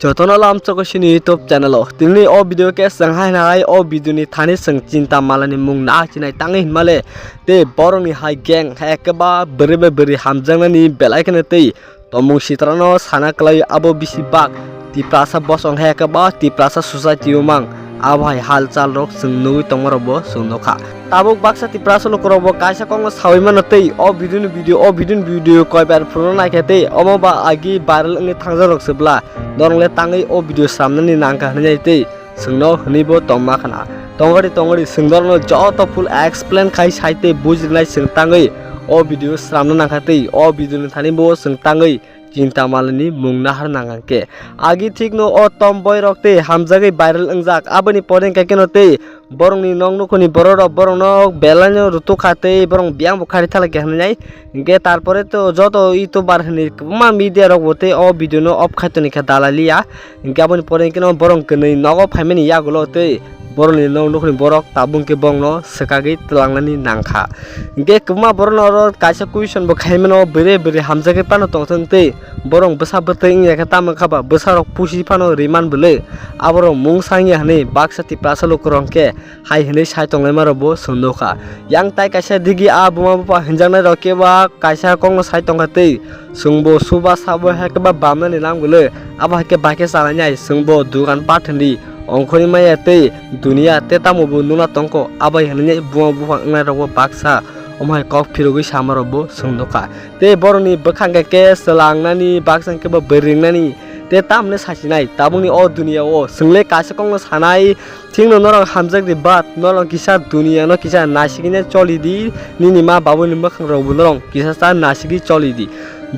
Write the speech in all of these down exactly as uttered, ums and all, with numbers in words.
Jotono lamchoko sini YouTube channel o. Tini o video khe chwng hai nai o video ni thani chwng Chinta Mala ni mung na chinai tangwi hinmale. Tei borok ni hai gang hai khe ba bwrwi bai bwrwi hamjaknani belai kheno tei tomung sitrano sana kwlai abo bisi bak Tiprasa bosong hai khe ba Tiprasa society o mang abo hai hal chal rok chwng nugwi tongma rok bo chwng nukha. Tabuk baksa Tiprasa lukurok bo kaisa kokno sawi mano tei o video ni video, o video ni video koi bar phuru naikhe tei omo ba agi viral wngwi thangjak rok se bwla norok le tangwi o video sramnani nangkha hinwi tei chwngno hwnwi bo tongma khna. Tongori tongori chwng norokno joto full explain khai sai tei bujrinai chwng tangwi o video sramna nangkha tei o video ni thani bo chwng tangwi Chinta Mala ni mung nahar nang khe. Agi thik no o tom boy rok tei hamjagwi viral wngjak. Aboni pore hwnkhe keno tei borok ni nok nukhuni borok rok borok no belai no rutuk kha tei borok biyang bo khari thala khe hinwi nai. Hwnkhe tarpore to joto YouTuber hinwi kwbangma media rok bo tei o video no off khai toni kha dalai liya. Hwnkhe aboni pore hwnkhe no borok kwnwi nogo phaimani yagulo tei borok ni nok nukhuni borok tabuk hwnkhe borok no swkagwi twlangnani nangkha. Hwnkhe kwbangma borok no oro kaisa question bo khaimano bwrwi bwrwi hamjagwi phano tongthwng tei borok bwsa bwtwi wngya khe tamo kha ba bwsa rok pusi phano riman bwlwi aborok mung sangya hinwi baksa Tiprasa lukurok hwnkhe hai hinwi sai tonglaima rok bo chwng nukha. Yang tai kaisa digi a buma bupha hinjaknai rok khe ba kaisa kokno sai tongkha tei chwngbo suba sabo hai khe ba bamnani lam golo abo hai khe bai khe chalainai chwngbo dugan pat hindi ongkhorwi maya tei duniya tei tamo bo nukna tongkho abo hai hinwi buma bupha wngnai rok bo baksa omo hai kok phirogwi sama rok bo chwng nukha. Tei borokni bwkha hwnkhe khe chwla wngnani baksa hwnkhe bo bwrwi wngnani tei tamni sasinai tabukni o duniya o chwng le kaisa kokno sanai. Thikno norok hamjak di bat, norok kisa duniya no kisa nasigwi nai choli di, nini ma babuni mwkhang rok bo norok kisa sa nasigwi choli di.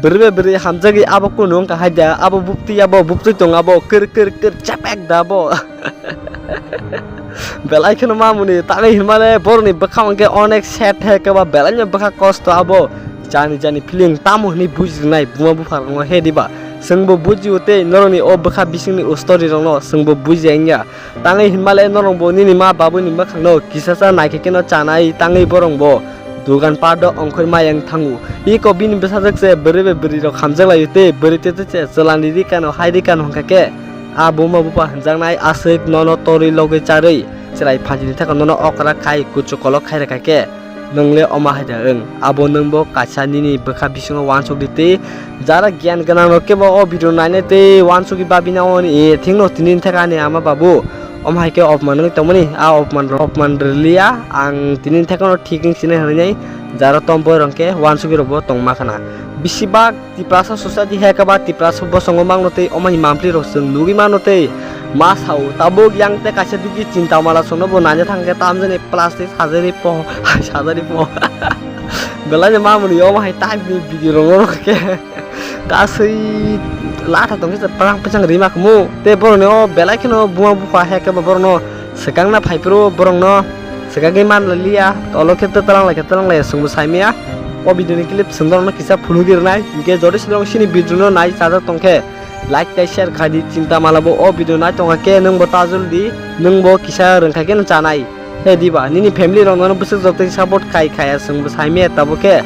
Bwrwi bai bwrwi hamjagwi abo kunu wngkha hai da, abo buptwi abo buptwi tong abo kir kir kir chepek da abo. Belai kheno mamuni tangwi hinmale borokni bwkha hwnkhe onek set hai khe ba belai no bwkha kosto abo. Jani jani feeling tamo hwnwi bujirnai buma bupha rokno he diba. Chwngbo bujio tei norokni o bwkha bisingni o story rokno chwngbo bujiya wngya. Tangwi hinmale norokbo nini ma babuni mwkhangno kisasa naikhe kheno chanai tangwi borokbo dugan pardo ongkhorwi maya wng thango. Iko bini bwsajwk se bwrwi bai bwrwi rok hamjak laio tei bwrwi tete se chwlani ri kano hai ri kano hwnkha khe a buma bupa hwnjaknai aswk nono torwi logwi charwi chwrai phanjini thaka nono okra khai kuchuk kolok khai rwkha khe. Nwng le omo hai da wng? Abo nwng bo kaisa nini bwkha bisingo uansuk di tei jara giyan gwnang rok kebo o video nainai tei uansugwi babina oni thikno tini theka ani ama babu. Omo hai khe opman wngwi tongmani, a opman rok opman rwliya ang tini thekano thik wng sinai hwnwi jara tom boy rok khe uansugwi rok bo tongma khna. Bisi bak Tiprasa society hai khe ba Tiprasa bosongo mangno tei omo hai mampli rok chwng nugwi mano tei ma sao tabuk yang tei kaisa digi Chinta Mala songno bo naina thang khe tamjani plastic sajani po sajani po belai no mamuni omo hai type ni video rok no khe kasui latha tong khe parang pachang rima kmu tei borok ni o belai kheno buma bupha hai khe ba borok no swkang na phai phuru borok no. Swkagwi man liya, tolo khe twtwlang lai khe twlang lai chwngbo saimaya. O video ni clip chwng norokno kisa phunugwi rwnai, hinkhe jodi se norok chini video no nai chajak tong khe like tei share khai di, Chinta Mala bo o video nai tongkha khe nwng bo tajul di, nwng bo kisa rwngkha khe no chanai. He diba, nini family rok nono bwswk joto support khai khaya chwngbo saimaya tabuk khe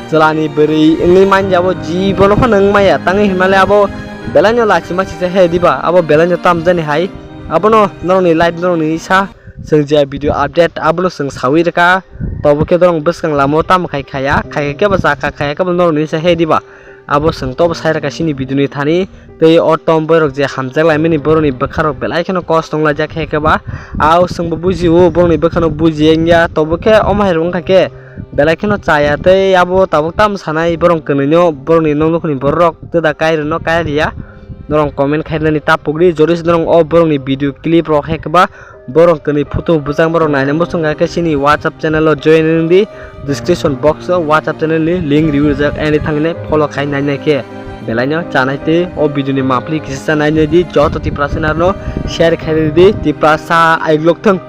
chwla ni bwrwi wngwi manya bo jibono phano wng maya tangwi hinmale abo belai no lachima sisa he diba, abo belai no tamjani hai, abono norokni life norokni sa. Chwng je video update abono chwng sawi rwkha, tobo khe norok bwskang lama o tamo khai khaya, khai khe bo chakha, khaya khe bo norok ni se he diba. Abo chwng tobo sai rwkha chini video ni thani, tei o tom boy rok je hamjak lai mani borok ni bwkha rok belai kheno kosto wng laijak he khe ba. Ao chwng bo buji o borok ni bwkha no buji ya wngya, tobo khe omo hai rok wngkha khe belai kheno chaya tei abo tabuk tamo sanai borok kwnwi no borok ni nok nukhuni borok rok twda kai rwno kai rwya. Norok comment khainani ta pugri jodi se norok o borok ni video clip rok he khe ba. Borok kwnwi photo bwchang borok naina muchung kha khe chini WhatsApp channel o join wng di, description box o WhatsApp channel ni link riwi rijak, ani thangwi follow khai nainai khe belai no chanai tei o video ni mampli kisa nainai di, joto Tiprasa no share khai di, Tiprasa aiglok thung.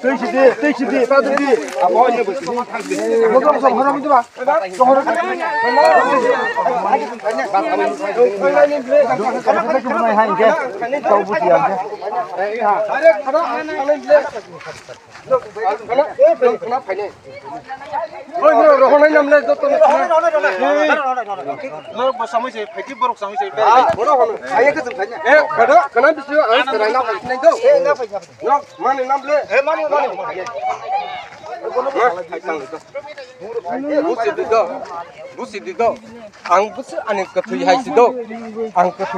Twi sidi, twi sidi, ta twi sidi. Abo ini bwswk. Motom som hora midi ba. Som hora. Hai hingke. Tau buti ya. Oi, bro, rohonai namle joto ni. Borok bo samui se, phaiki borok samui se. Ah, borok hono. Aye ke jeng thanya. Eh, kada, kana bisu, ang serai na phai nai do. Eh, na phai. No, mani namle. Eh, mani, mani. Ma, hai tang do. Busi di do. Busi di do. Ang busi ani kathwi hai si do. Ang kathwi.